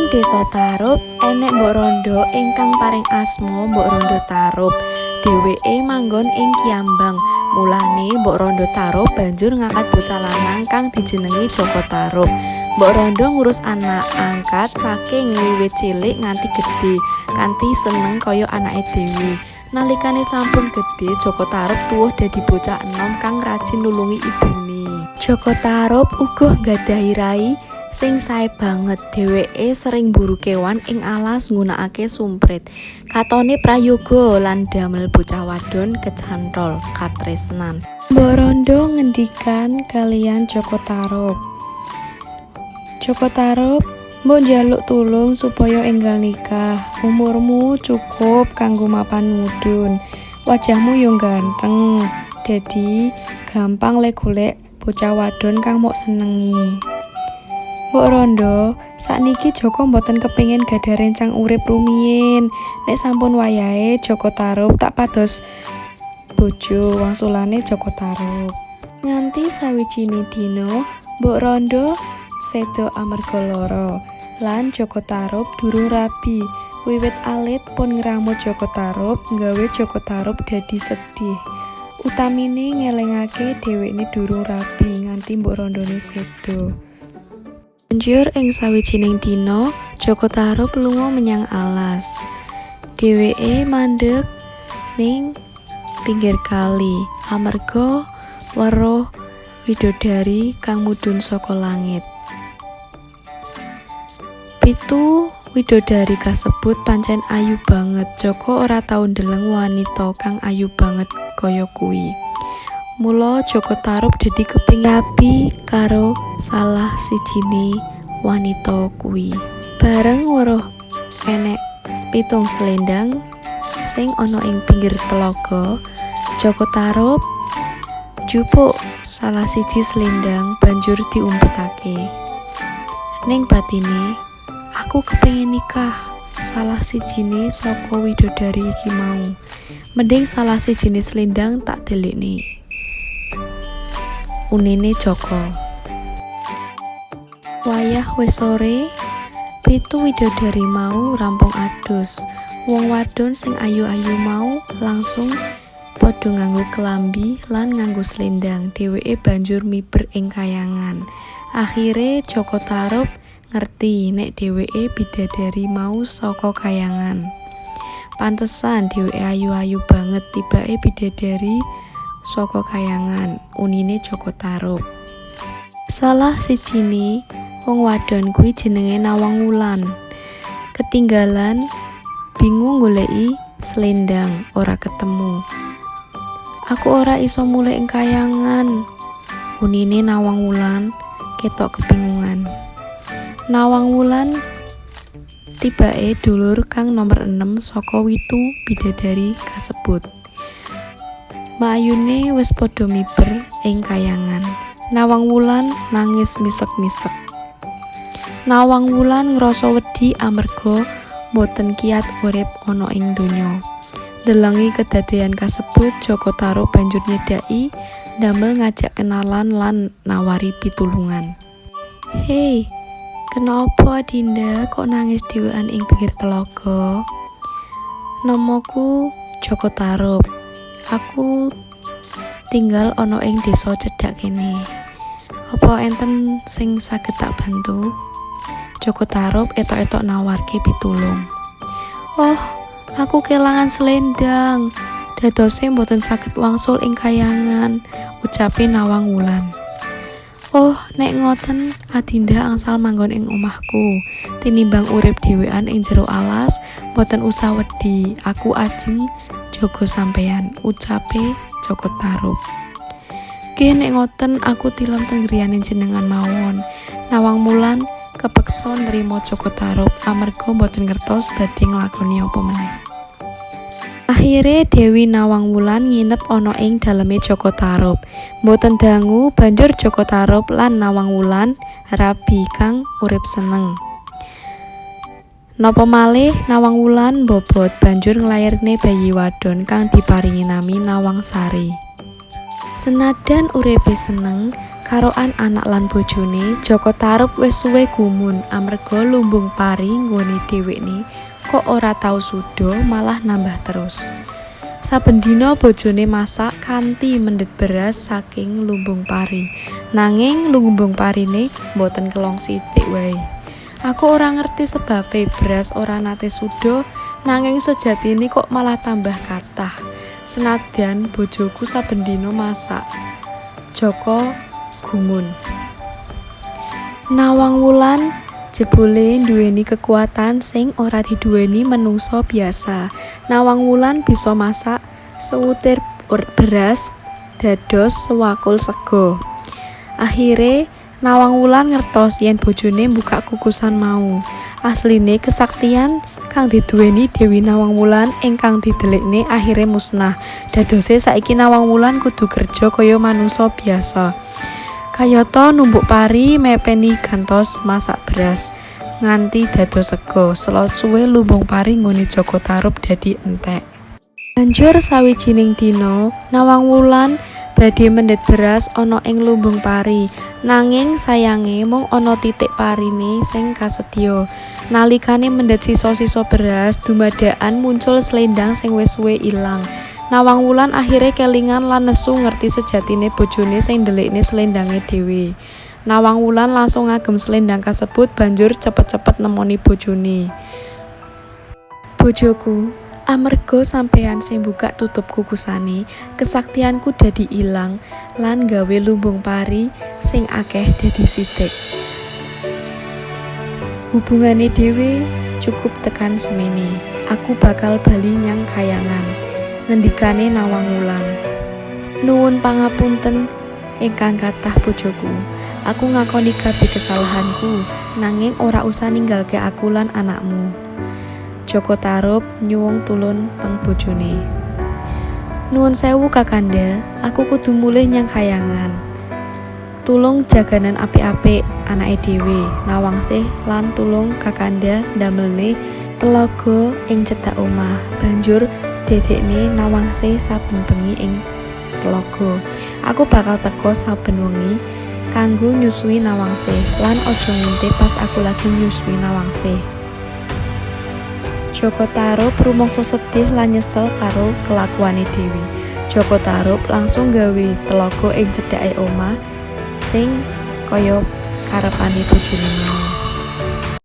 Ing desa Tarub enek Mbok Rondo ingkang paring asma Mbok Rondo Tarub. Dheweke manggon ing Kiambang. Mulane Mbok Rondo Tarub banjur ngangkat bocah lanang kang dijenengi Jaka Tarub. Mbok Rondo ngurus anak angkat saking wiwit cilik nganti gedhe kanthi seneng kaya anake dhewe. Nalikane sampun gedhe, Jaka Tarub tuwuh dadi bocah enom kang rajin nulungi ibune. Jaka Tarub uga nggadhahi rai sing sae banget. Dheweke sering mburu kewan ing alas nggunakake sumprit. Katone prayoga lan damel bocah wadon kecantol katresnan. Mbok Rondo ngendikan kaliyan Jaka Tarub. "Jaka Tarub, mbok njaluk tulung supaya enggal nikah. Umurmu cukup kanggo mapan mudhun. Wajahmu yo ganteng. Dadi gampang le golek bocah wadon kang mok senengi." "Mbok Rondo, sakniki Jaka mboten kepingin gadah rencang urip rumiyin. Nek sampun wayahe Jaka Tarub tak pados bojo," wangsulane Jaka Tarub. Nganti sawijine dina Mbok Rondo seda amarga lara lan Jaka Tarub durung rabi. Wiwit alit pun ngramut Jaka Tarub nggawe Jaka Tarub dadi sedih. Utamine ngelingake dheweke durung rabi nganti Mbok Rondone seda. Banjur ing sawijining dina Jaka Tarub lunga menyang alas. Dheweke mandeg ning pinggir kali amarga weruh widodari kang mudhun saka langit. Pitu widodari kasebut pancen ayu banget. Jaka ora tau ndeleng wanita kang ayu banget kaya kuwi. Mula Jaka Tarub dadi kepingin rabi karo salah sijine wanita kuwi. Bareng weruh enek pitung selendang sing ana ing pinggir telaga, Jaka Tarub njupuk salah siji selendang banjur diumpetake. Ning batine, "Aku kepingin nikah salah sijine saka widodari iki mau. Mending salah sijine selendang tak delikne," unine Jaka. Wayah wis sore, pitu widodari mau rampung adus. Wong wadon sing ayu-ayu mau langsung padha nganggo klambi lan nganggo selendang. Dheweke banjur miber ing kayangan. Akhire Jaka Tarub ngerti nek dheweke bidadari mau saka kayangan. "Pantesan dheweke ayu-ayu banget, tibake bidadari saka kayangan," unine Jaka Tarub. Salah sijine wong wadon kuwi jenenge Nawang Wulan. Ketinggalan bingung goleki selendang ora ketemu. "Aku ora iso mulih ing kayangan," unine Nawang Wulan ketok kebingungan. Nawang Wulan tibake dulur kang nomer 6 saka pitu bidadari kasebut. Mayune wis padha miber ing kayangan. Nawang Wulan nangis misek-misek. Nawang Wulan ngrasa wedi amarga mboten kiyat urip ana ing donya. Ndelengi kedadean kasebut, Jaka Tarub banjur nyedhaki ndamel ngajak kenalan lan nawari pitulungan. "Hei, kenapa Adinda kok nangis dhewean ing pinggir telaga? Namaku Jaka Tarub. Aku tinggal ana ing desa cedhak kene. Apa enten sing saged tak bantu?" Jaka Tarub etok-etok nawarke pitulung. "Oh, aku kelangan selendang. Dadose mboten saged wangsul ing kayangan," ucape Nawang Wulan. "Oh, nek ngoten Adinda angsal manggon ing omahku. Tinimbang urip dhewean ing jero alas, mboten usah wedi, aku ajeng jaga sampeyan," ucape Jaka Tarub. "Nggih, nek ngoten aku tilem teng griyane jenengan mawon." Nawang Wulan kepeksa nrima Jaka Tarub amarga mboten ngertos badhe nglakoni apa meneh. Akhire Dewi Nawang Wulan nginep ana ing daleme Jaka Tarub. Mboten dangu banjur Jaka Tarub lan Nawang Wulan rabi kang urip seneng. Napa malih Nawang Wulan mbobot banjur nglairne bayi wadon kang diparingi nami Nawang Sari. Senadan uripe seneng, Karoan anak lan bojone, Jaka Tarub wis suwe gumun amarga lumbung pari nggone dhewekne kok ora tau suda, malah nambah terus. Saben dina bojone masak kanthi mendhet beras saking lumbung pari. Nanging lumbung parine mboten kelong sithik wae. Aku ora ngerti sebabe beras ora nate suda, nanging sejatine kok malah tambah kathah. Senadyan bojoku saben dina masak. Jaka gumun. Nawang Wulan jebule nduweni kekuatan sing ora diduweni menungsa biasa. Nawang Wulan bisa masak sewutir beras dados sewakul sega. Akhire Nawang Wulan ngertos yen bojone mbukak kukusan mau. Asline kesaktian kang diduweni Dewi Nawang Wulan ingkang didelikne akhire musnah. Dadose saiki Nawang Wulan kudu kerja kaya manungsa biasa. Kayata numbuk pari, mepeni gantos masak beras nganti dados sega. Selot suwe lumbung pari nggone Jaka Tarub dadi entek. Banjur sawijining dina Nawang Wulan badhe mendhet beras ana ing lumbung pari, nanging sayange mung ana titik parine sing kasedhiya. Nalikane mendhet sisa-sisa beras, dumadakan muncul slendhang sing wis suwe ilang. Nawang Wulan akhire kelingan lan nesu ngerti sejatine bojone sing ndelikne slendhange dhewe. Nawang Wulan langsung ngagem slendhang kasebut banjur cepet-cepet nemoni bojone. "Bojoku, amarga sampeyan sing mbukak tutup kukusane, kesaktianku dadi ilang lan gawe lumbung pari sing akeh dadi sithik. Hubungane dhewe cukup tekan semene. Aku bakal bali nyang khayangan," ngendikane Nawang Wulan. "Nuwun pangapunten ingkang kathah, bojoku. Aku ngakoni kabeh kesalahanku, nanging ora usah ninggalke aku lan anakmu," Jaka Tarub nyuwun tulung teng bojone. "Nuwun sewu, Kakanda, aku kudu mulih nyang khayangan. Tulung jaganen apik-apik anake dhewe, Nawangsih, lan tulung Kakanda ndamelne telaga ing cedhak omah. Banjur dadekne Nawangsih saben bengi ing telaga. Aku bakal teka saben wengi kanggo nyusui Nawangsih lan aja ngintip pas aku lagi nyusui Nawangsih." Jaka Tarub rumangsa sedih lan nyesel karo kelakuane dhewe. Jaka Tarub langsung gawe telaga ing cedhake omah sing kaya karepane bojone mau.